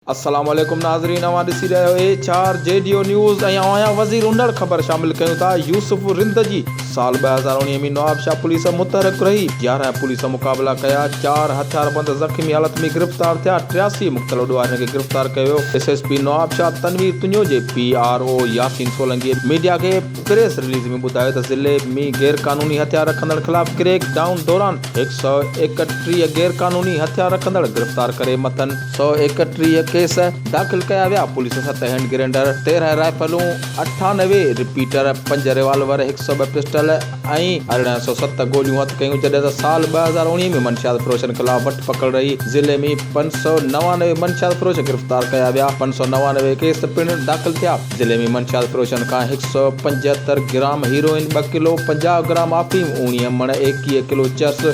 السلام عليڪم ناظرين اوهان ڏسي رهيا آهيو H R G D O news ۽ آئون آهيان وزير انڙ خبر شامل ڪيون ٿا يوسف رند جي سال 2019 ۾ نوابشاهه پوليس متحرڪ رهي 11 پوليس مقابلا ڪيا چار هٿياربند زخمي حالت ۾ گرفتار ٿيا 83 مختلف ڏوهارين کي گرفتار ڪيو ويو S S P Nawabshah Tanveer Tunio جي P R O Yasin Solangi media کي پريس رليز ۾ ٻڌايو ته ضلعي ۾ غير قانوني هٿيار رکندڙ خلاف ڪريڪ ڊائون دوران 131 غير قانوني هٿيار رکندڙ گرفتار ڪري مٿن 131 ڪيس داخل ڪيا ويا، پوليس ست هينڊ گرينڊر، 13 رائفلون، 98 رپيٽر، پنج ريوالور، 102 پسٽل ۽ 1807 گوليون هٿ ڪيون، جڏهن ته سال 2019 ۾ منشيات فروشن خلاف وٺ پڪڙ رهي، ضلعي ۾ 599 منشيات فروش گرفتار ڪيا ويا، 599 ڪيس پڻ داخل ٿيا. ضلعي ۾ منشيات فروشن کان 175 گرام هيروئن، ٻه ڪلو 50 گرام آفيم، اوڻيهه مڻ 21 ڪلو چرس،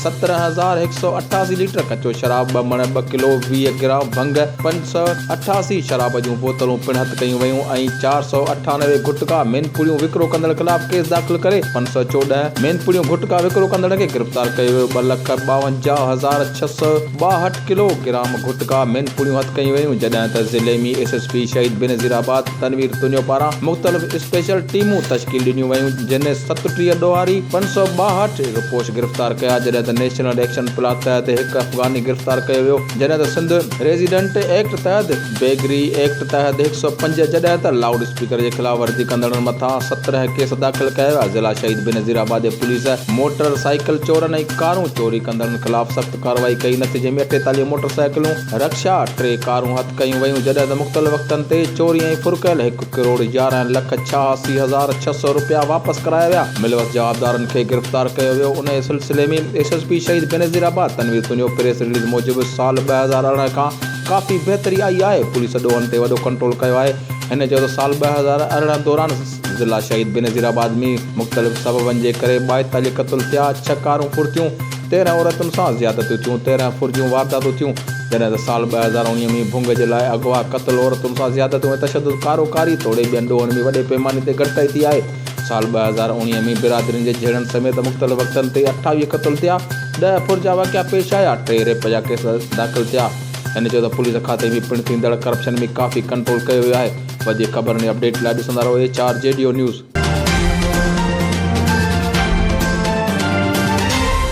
17188 ليٽر ڪچو شراب، ٻه مڻ ٻه ڪلو 20 گرام ڀنگ، 588 شراب جون بوتلون پڻ هٿ ڪيون ويون ۽ 498 گٽڪا مين پڙيون وڪرو ڪندڙ خلاف ڪيس داخل ڪري 514 مين پڙيون گٽڪا وڪرو ڪندڙن کي گرفتار ڪيو ويو، ٻه لک ٻاونجاهه هزار ڇهه سؤ ٻاهٺ ڪلو گرام گٽڪا مين پڙيون هٿ ڪيون ويون، جڏهن ته ضلعي ۾ S S P Shaheed Benazirabad Tanveer Tunio پاران مختلف اسپيشل ٽيمون تشڪيل ڏنيون ويون، جن 37 ڏوهاري 562 روپوش گرفتار ڪيا، جڏهن ته نيشنل ايڪشن پلان تحت هڪ افغاني گرفتار ڪيو ويو، جڏهن ته سنڌ ريزيڊنٽ ايڪٽ تحت بيگري ايڪٽ تحت 105 جڏهن ته لائوڊ اسپيڪر جي خلاف ورزي ڪندڙن مٿان 17 ڪيس داخل ڪيا ويا، ضلع شهيد بينظير آباد جي پوليس موٽر سائيڪل چورن ۽ ڪارون چوري ڪندڙن خلاف سخت ڪارروائي ڪئي، نتيجي ۾ 48 موٽر سائيڪلون، رڪشا، ٽي ڪارون هٿ ڪيون ويون، جڏهن ته مختلف وقتن تي چوري ۽ ڦر ڪيل هڪ ڪروڙ 11 لک 86 هزار 600 رپيا واپس ڪرايا ويا، ملوث جوابدارن کي گرفتار ڪيو ويو، انهيء سلسلي ۾ S S P Shaheed Benazirabad Tanveer Tunio press release موجب سال 2018 کان ڪافي بهتري آئي آهي، پوليس ڏوهن تي وڏو ڪنٽرول ڪيو آهي، هن چيو ته سال 2018 دوران ضلع شهيد بينظير آباد ۾ مختلف سببن جي ڪري 42 قتل ٿيا، ڇهه ڪارون ڦر ٿيون، 13 عورتن سان زيادتيون ٿيون، 13 ڦر جون وارداتون ٿيون، جڏهن ته سال 2019 ۾ ڀنگ جي لاء اغوا، قتل، عورتن سان زيادتيون ۽ تشدد، ڪارو ڪاري توڙي ٻين ڏوهن ۾ وڏي پيماني تي گهٽتائي ٿي آهي. سال 2019 ۾ برادرين جي جهيڙن سميت مختلف وقتن تي 28 قتل ٿيا، ڏهه ڦر جا واقعا پيش آيا، ٽي ريپ جا ڪيس داخل ٿيا. هن چيو ته پوليس کاتي ۾ پڻ ٿيندڙ ڪرپشن ۾ ڪافي ڪنٽرول ڪيو ويو آهي. وڌيڪ خبرن ۽ اپڊيٽ لاء ڏسندا رهو H R G D O news.